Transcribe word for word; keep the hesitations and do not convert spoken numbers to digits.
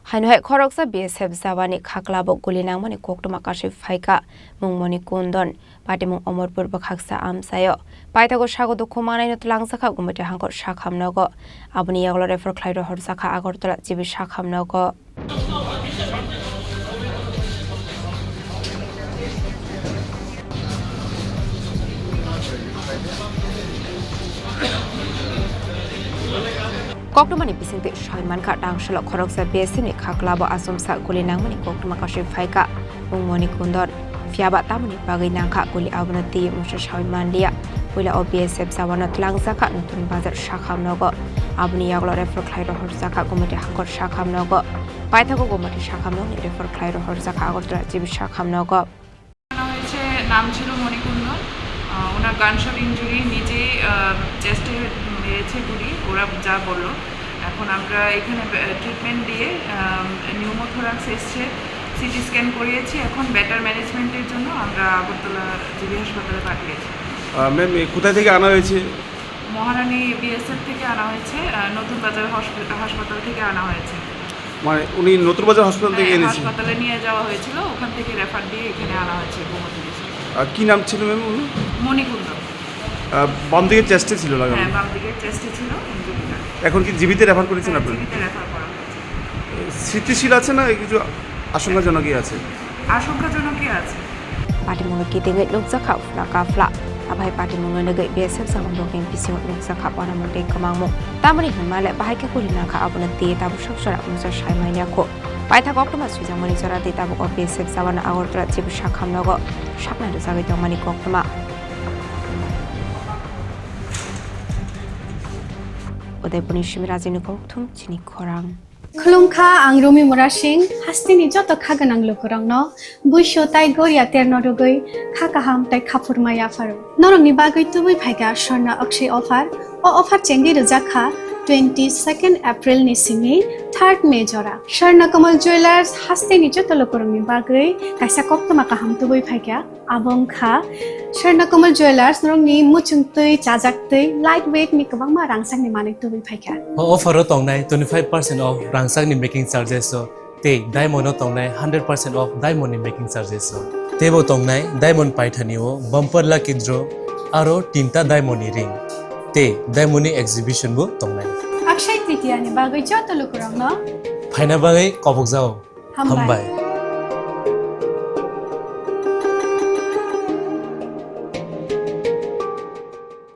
Haino hai khoroksa B S F jawani khaklabo guli nangmani koktwma kasui phaikha, mung Moni Kundon, patimung Omorpur bwkhaksa amchaio. Paithago sago dukhu manaino twlangjakha Gumati hangkor sakham nogo. Aboni yagulo refer khlai rohorjakha Agartala G B sakham nogo. Koktwmani bisingtwi soi mankha, tangshalo khoroksa B S F ni khaklabo achomsa guli nangmani koktwma kasui phaikha, mung Moni Kundon. Phiyaba tamoni bagwi nangkha guli, abono twi mungsa soi manliya. Puila o B S F jawano twlangjakha Nutun Bazar sakham nogo. Aboni yagulo refer khlai rohorjakha Gumati hangkor sakham nogo. Paithago Gumati sakham nogni refer khlai rohorjakha Agartala G B sakham nogo. আনা হয়েছে, নাম ছিল মণিকুন্দন। আহ, ওনার gunshot injury, নিজেই, আহ, চেস্টে মেরেছে গুলি, ওরা যা বললো। এখন আমরা এখানে, আহ, ট্রিটমেন্ট দিয়ে, আহ, নিউমোথোরাক্স এসছে, সিটি স্ক্যান করিয়েছি। এখন বেটার ম্যানেজমেন্টের জন্য আমরা আগরতলা জিবি হাসপাতালে পাঠিয়েছি। আহ, ম্যাম, এ কোথায় থেকে আনা হয়েছে? মহারানী বিএসএফ থেকে আনা হয়েছে, আহ, নতুন বাজার হসপি-, হাসপাতাল থেকে আনা হয়েছে। মানে, উনি নতুন বাজার হসপিটাল থেকে হ্যাঁ, এনেছে? হাসপাতালে নিয়ে যাওয়া হয়েছিল, ওখান থেকে রেফার দিয়ে এখানে আনা হয়েছে গোমতী ডিস্ট্রিক্ট। আর কি নাম ছিল, ম্যাম, উনি? মণিকুন্দ। আহ, বাম দিকের চেস্টে ছিল লাগানো? হ্যাঁ, বাম দিকের চেস্টে ছিল ইনজুরিটা। এখন কি জিবিতে রেফার করেছেন হ্যাঁ, আপনারা? জিবিতে রেফার করা হয়েছে। স্থিতিশীল আছে না কিছু আশঙ্কাজনকই আছে? আশঙ্কাজনকই আছে। Patimungno kitingwi nukjakha phla ka phla. Aphai patimungno nugwi B S F jawang rokni bisingo nukjakha uanamung tei kwmangmung. Tamoni hinmale bahai khe guli nangkha, abono twi tabuk sok jora mungsa sai manya kho. Paithak koktwma swijakmani jora tei tabuk o B S F jawano Agartala G B sakham nogo saknai rwjagwi tongmani koktwma. Udaipurni simi Rajini kokthum chini khorang. Khulumkha, ang Rumi Murasing, hasteni joto kha gwnang lukurokno buisu tai goria terno rwgwi kha kaham tai khaphurma yapharo. Norokni bagwi tubui phaikha Swarna Akshay offer. O offer chengwi rwjak kha twenty second April ni simi third May jora. Swarna Kamal Jewellers hasteni joto lukurokni bagwi kaisa koktwma kaham tubui phaikha. Abo wngkha Swarna Kamal Jewellers, norokni muchungtwi, chajaktwi, light weight ni kwbangma rangchakni manwi tubui phaikha. O offer o tongnai twenty five percent off rangchakni making charges o, tei diamond o tongnai hundred percent off diamond ni making charges o. Teibo tongnai diamond paithani o bumper lucky draw, aro tinta diamond ni ring, tei diamond ni exhibition bo tongnai. Akshay Tritiya ni bagwi joto lukurokno phaina bagwi kobokjao. Hambai. Hambai.